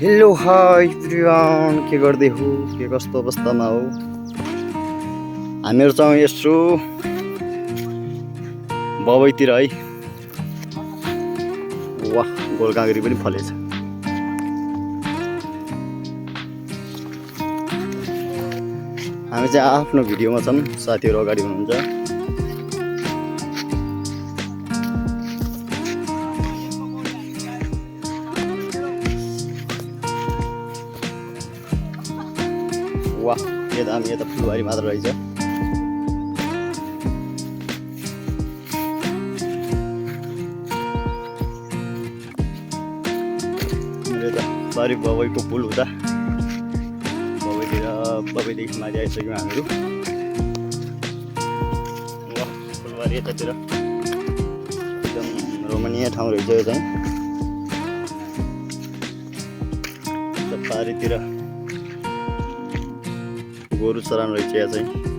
Hello hi everyone, के गर्दै हो, के कस्तो अवस्थामा हो? हामीहरू चाहिँ यसो बबैतिर है। वाह, गोलकाँक्री पनि फलेछ। हामी चाहिँ आफ्नो भिडियोमा छौँ, साथीहरू अगाडि हुनुहुन्छ। वाह, ये त फुलबारी मात्र रहेछ। यो त बारी बबैको पुल हुँदा बबैदेखि माथि आइसक्यौँ हामीहरू। वाह, फुलबारी यतातिर एकदम रोमणीय ठाउँ रहेछ यो चाहिँ। पारीतिर गोरु चरान रहेछ यहाँ चाहिँ।